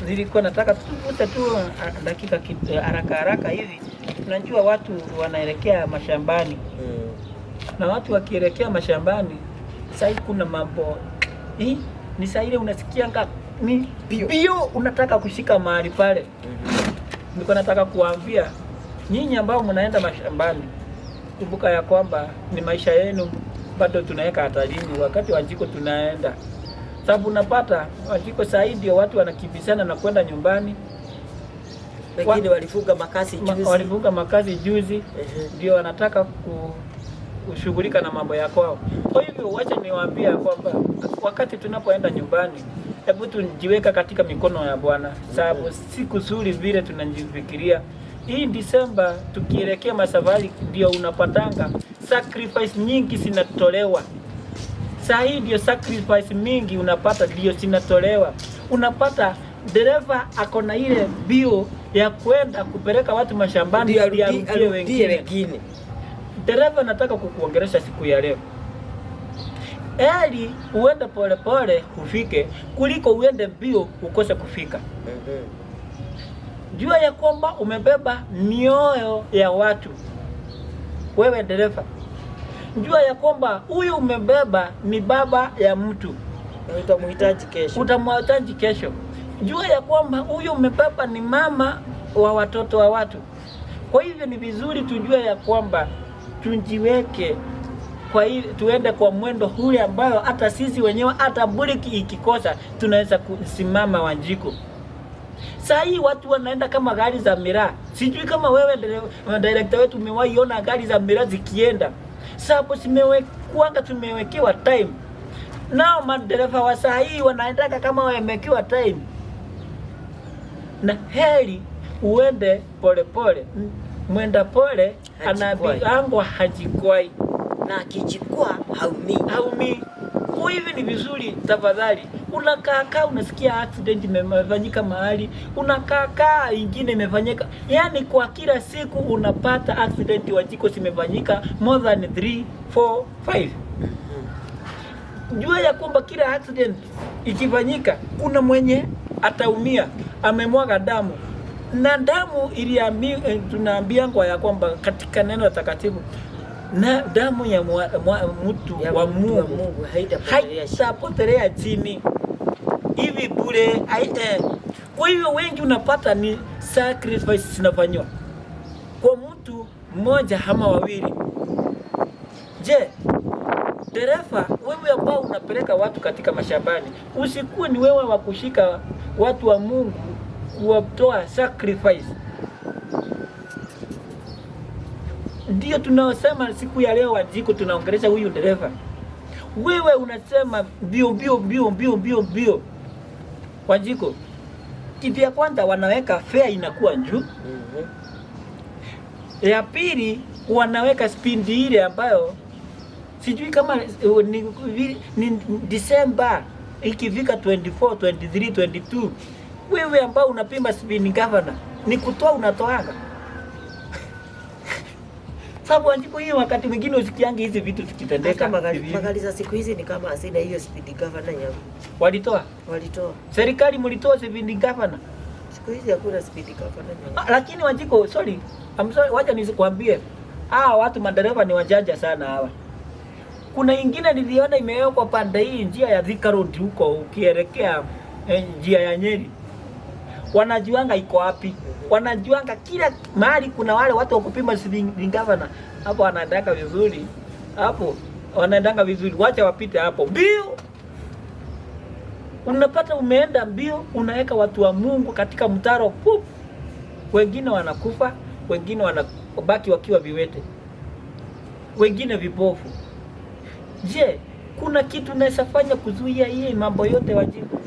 Nilikuwa nataka tuvute tu dakika haraka haraka hivi. Unajua watu wanaelekea mashambani na watu wakielekea mashambani sasa kuna mambo hii ni saa ile unasikianga ni Bio. Bio unataka kushika mahali pale. Nilikuwa nataka kuwaambia nyinyi ambao mnaenda mashambani, kumbuka ya kwamba ni maisha yenu bado tunaweka hatarini wakati Wanjiko tunaenda, sababu unapata Wanjiko saa hii ndio watu wanakimbizana na kwenda nyumbani. Wengine walifunga makazi juzi. Walifunga makazi juzi, ndio wanataka kushughulika na mambo ya kwao. Kwa hivyo wacha niwaambie ya kwamba wakati tunapoenda nyumbani, hebu tujiweka katika mikono ya Bwana, sababu si kuzuri vile tunajifikiria. Hii Disemba tukielekea masafari, ndio unapatanga sacrifice nyingi zinatolewa. Saa hii ndio sacrifice mingi unapata ndio zinatolewa. Unapata dereva ako na ile mbio ya kwenda kupeleka watu mashambani Ndio ili arudie arudie wengine. Wengine. Dereva, nataka kukuongelesha siku ya leo, heri uende polepole ufike kuliko uende mbio ukose kufika. Jua ya kwamba umebeba mioyo ya watu, wewe dereva. Jua ya kwamba huyu umebeba ni baba ya mtu, Na utamhitaji kesho. Utamhitaji kesho. Jua ya kwamba huyu umebeba ni mama wa watoto wa watu. Kwa hivyo ni vizuri tujue ya kwamba tujiweke kwa hii, tuende kwa mwendo ule ambayo hata sisi wenyewe hata breki ikikosa tunaweza kusimama, Wanjiko. Saa hii watu wanaenda kama gari za miraa. Sijui kama wewe director wetu umewahi ona gari za miraa zikienda. Sababu zimewekuanga tumewekewa time. Nao madereva wa saa hii wanaendaka kama wamewekewa time. Na heri uende polepole. Mwenda pole Hajikwai. Anaambiangwa hajikwai. Na akijikwaa haumii. Haumii. Kwa hivi ni vizuri tafadhali, unakaa kaa unasikia accident imefanyika mahali, unakaa kaa ingine imefanyika, yaani kwa kila siku unapata accident, Wanjiko, zimefanyika more than 3, 4, 5. Jua ya kwamba kila accident ikifanyika kuna mwenye ataumia, amemwaga damu na damu tunaambiangwa ya kwamba katika neno takatifu na damu ya mtu Ya wa mtu wa Mungu Mungu haitapotelea chini. Haitapotelea chini hivi bure. Kwa hivyo wengi unapata ni sacrifice zinafanywa kwa mtu mmoja ama wawili. Je, dereva wewe ambao unapeleka watu katika mashambani, usikuwe ni wewe wa kushika watu wa Mungu kuwatoa sacrifice. Ndio tunaosema siku ya leo, Wanjiko, tunaongelesha huyu dereva. Wewe unasema mbio mbio mbio mbio mbio mbio. Wanjiko, kitu ya kwanza wanaweka fare inakuwa juu. Ya pili wanaweka speed ile ambayo sijui kama ni December ikifika 24, 23, 22, wewe ambao unapima speed governor ni kutoa unatoaga. Sababu Wanjiko, hiyo wakati mwingine usikiangi hizi vitu zikitendeka. Hata magari, Hivi. magari za siku hizi ni kama hazina hiyo speed governor ya Walitoa. Walitoa. Serikali mlitoa speed governor. Siku hizi hakuna speed governor ya Ah, lakini Wanjiko, sorry, I'm sorry, wacha nisikwambie. Hawa watu madereva ni wajanja sana hawa. Kuna ingine niliona imewekwa pande hii njia ya Thika Road huko ukielekea njia ya Nyeri. Wanajuanga iko wapi. Wanajuanga kila mahali kuna wale watu wa kupima speed governor. Hapo wanaendanga vizuri. Hapo wanaendanga vizuri. Wacha wapite hapo. Mbio. Unapata umeenda mbio, unaweka watu wa Mungu katika mtaro. Pup. Wengine wanakufa, wengine wanabaki wakiwa viwete, wengine vipofu. Je, kuna kitu naweza fanya kuzuia hii mambo yote, Wanjiko?